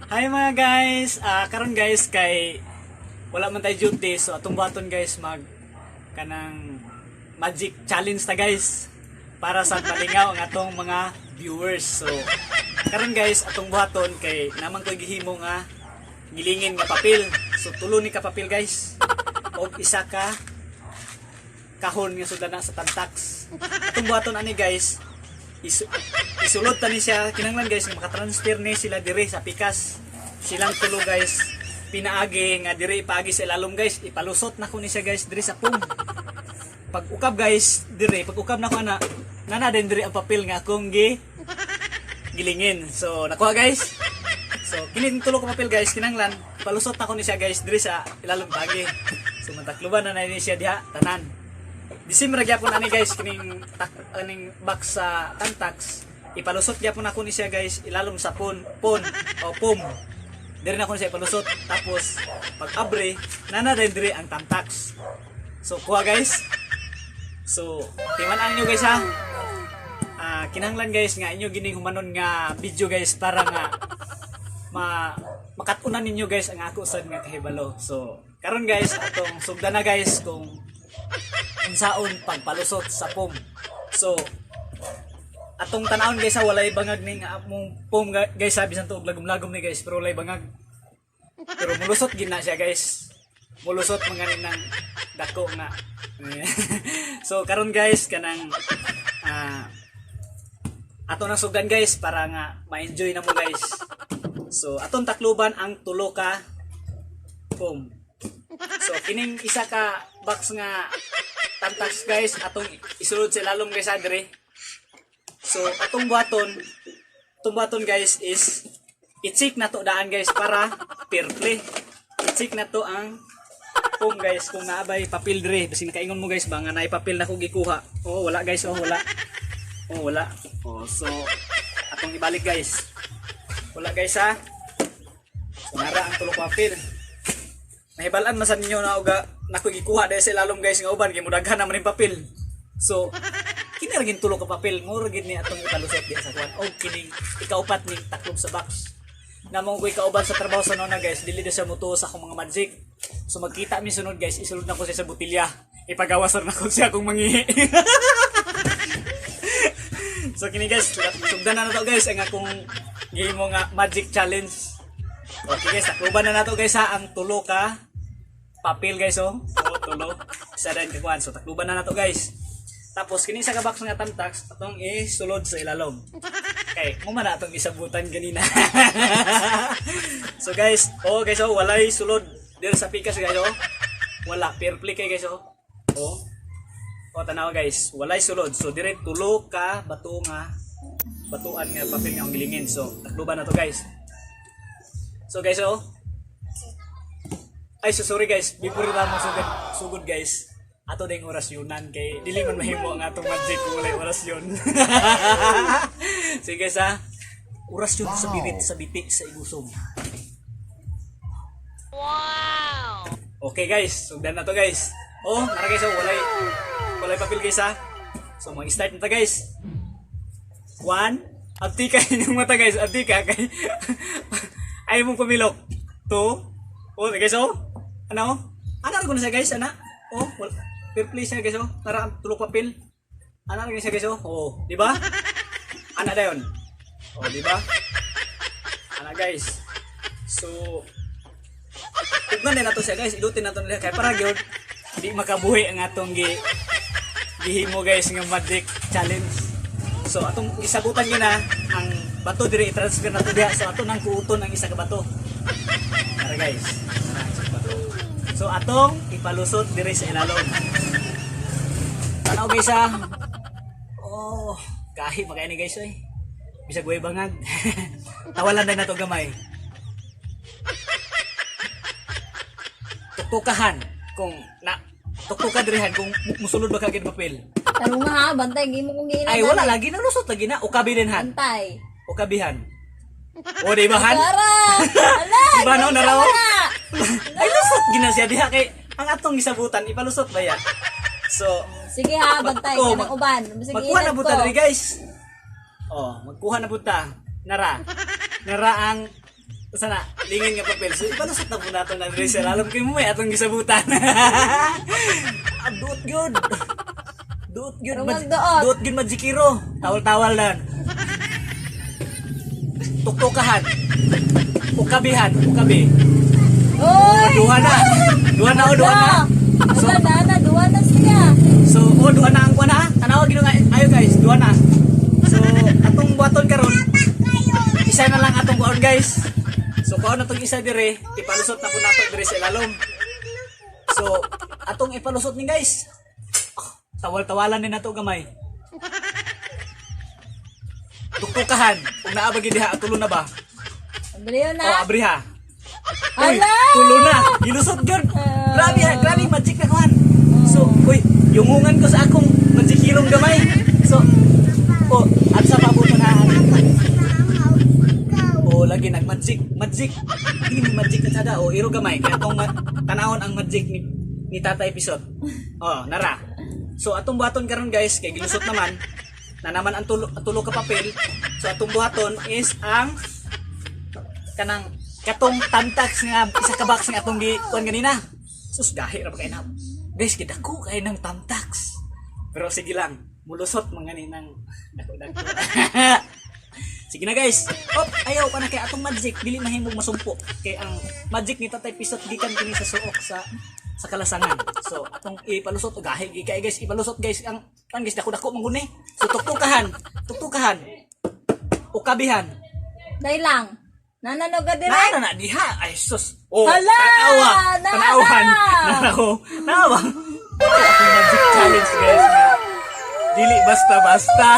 Hi mga guys! Karon guys kay wala man tayo duty, so atong buhaton guys, mag kanang magic challenge ta guys para sa malingaw ang atong mga viewers. So karon guys, atong buhaton kay naman ko'y gihimo nga gilingin nga papel. So tulo ni ka papel guys. Og isa ka kahon nga sudana sa Tantax. Atong buhaton ani guys, isulod ta ni siya. Kinahanglan guys nga makatransfer ni sila dire sa pikas. Silang tulo guys, pinaagi nga dire ipaagi sa ilalom guys. Ipalusot na ko ni siya guys dire sa pum. Pag ukab guys dire, pag ukab na ko ana, nana din dire ang papel nga akong gilingin. So nakuha guys. So kini tulo ka papel guys, kinahanglan palusot na ko ni siya guys dire sa ilalom paagi. So matakluban na na ni siya diha tanan. Disimra gyapon ani guys kining aning box sa Tantax. Ipalusot gyapon ako ni siya guys ilalom sa pon pon o pum. Dire na ko siya ipalusot, tapos pag abre, nana din dire ang Tantax. So kuha guys. So timan ninyo guys ha. Kinahanglan guys nga inyo gining humanon nga video guys para nga makat-unan ninyo guys ang ako sad nga kahibalo. So karon guys, atong sugdan na guys kung unsaon pagpalusot sa pum. So atong tan-awon guys ha, walay bangag ning among pum guys ha, bisan tuog lagom-lagom ni guys, pero walay bangag. Pero mulusot gid na siya guys. Mulusot mga nang dako nga. So karon guys, kanang ato nang sugdan guys para nga ma-enjoy na mo guys. So atong takluban ang tulo ka pum. So kining isa ka box nga Tantax guys, atong isulod sa ilalom guys ha dire. So atong buhaton guys is i-check na to daan guys para fair play. I-check na to ang pum guys kung naabay papel dire. Basin nakaingon mo guys ba nga naay papel na ko gikuha. Oh, wala guys, oh wala. Oh, wala. Oh, so atong ibalik guys. Wala guys ha. So nara ang tulo ka papel. Nahibalan man sa ninyo na uga nako gikuha dahil sa ilalom guys nga uban kay mudaghan naman yung papel. So kini ra gin tulo ka papel mo ra gid ni atong ipalusot diya sa kuan og kining ikaupat ning taklob sa box. Namo ko ikauban sa trabaho sa nona guys, dili na siya mutuo sa akong mga magic. So magkita mi sunod guys, isulod na ko siya sa botilya. Ipagawas na ko siya kung mangihi. So kini guys, sugdan na nato guys ang akong gihimo nga magic challenge. Okay guys, takluban na nato guys ha ang tulo ka papel guys oh. Oh, tulo. Isa din ka kuan. So takluban na nato guys. Tapos kini sa ka box nga Tantax atong isulod sa ilalom. Kay mo man na atong isabutan ganina. So guys, oh guys oh, walay sulod diri sa pikas guys oh. Wala, fair play kay guys oh. Oh. Oh, tanawa guys, walay sulod. So dire tulo ka bato nga batuan nga papel nga ang gilingin. So takluban na to guys. So guys oh. Ay, so sorry guys, before ta mo sugod, sugod guys. Ato ding orasyonan kay dili man mahimo ang atong magic kung walay orasyon. Sige guys ha. Orasyon sa birit sa biti sa igusom. Wow! Okay guys, sugdan na to guys. Oh, nara guys, oh, walay papel guys ha. So mag-start na ta guys. One, abti ka inyong mata guys, abti ka kay ay mong pumilok. Two, oh guys oh. Ano? Ana ra ko na siya guys, ana. Oh, wala, fair play siya guys oh. Tara ang tulok papel. Ana ra siya guys oh. Oh, di ba? Ana dayon. Oh, di ba? Ana guys. So, tugnan din nato siya guys, idutin nato nila kay para gyud di makabuhi ang atong gihimo guys nga magic challenge. So atong gisabutan gyud na ang bato dire, i-transfer nato diha. So ato nang kuuton ang isa ka bato. Tara guys. Tara, isa ka bato. So atong ipalusot dire sa ilalom. Tanaw guys ha. Oh, kahi makaini guys oy. Bisag way bangag. Tawalan na nato gamay. Tuktukahan kung na tuktuka dirihan kung musulod ba kagid papel. Tanong nga ha, bantay, hindi mo kong giilan. Ay wala lagi na lusot lagi na ukabi din han. Bantay. Ukabihan. O di ba han? Tara! Ala! Di ba, no, naraw? Wala! Ay lusot gina siya diha kay ang atong gisabutan ipalusot ba ya? So Sige ha, bantay. Oh, Kanang uban. Sige, magkuha na ilan buta ko. diri guys. Oh, magkuha na buta. Nara. Nara ang Basta na, lingin nga papel. So, ipalusot na po nato na diri sa alam kay mo may atong gisabutan. Ah, duot gyud. Duot gyud. Rungag duot. Duot gyud majikiro. Tawal-tawal lan. Tuktukahan. Ukabihan, ukabi. Uy! Duha na. Duha na, oh, duha na. So, na, na, duha na siya. So, oh, duha na ang kuha na. Tanawa gino nga ayo guys, duha na. So, atong buhaton karon, isa na lang atong kuhaon, guys. So, kuhaon na tong isa dire, ipalusot na po nato dire sa ilalom. So, atong ipalusot ni guys. Oh, tawal-tawalan ni nato gamay. Tuktukahan. Ug naa ba gid diha tulo na ba? Abriyo O na. abriha. Uy, Ala! tulo na. Gilusot gyud. Grabe ha, grabe magic na kuan. So, uy, yungungan ko sa akong magikirong gamay. So, oh, at sa pabuto na. Oh, lagi nag magic, magic. Hindi ni magic na sada. Oh, iro gamay kaya atong tanawon ang magic ni Tatay Pisot. Oh, nara. So atong buhaton karon guys, kay gilusot naman. Na naman ang tulo ka papel. So atong buhaton is ang kanang katong tamtax nga isa ka box nga atong gi kuan ganina. Sus, gahi ra ba kay na. Guys, gidako kay ng tamtax. Pero sige lang, mulusot man gani ng dako-dako. Sige na guys. Op, ayaw pa na kay atong magic dili mahimong masumpo kay ang magic ni Tatay Pisot gikan kini sa suok sa kalasangan. So atong ipalusot og gahi gi kay guys, ipalusot guys ang kan guys, dako-dako man gud ni. So tuktukahan, tuktukahan. Ukabihan. Day lang. Nananog ka dire. Naana na diha. Ay sus. Oh, Hala! tanawa. Naana! Tanawhan. Nana ko. Naawa. Atong magic challenge guys. Dili basta-basta.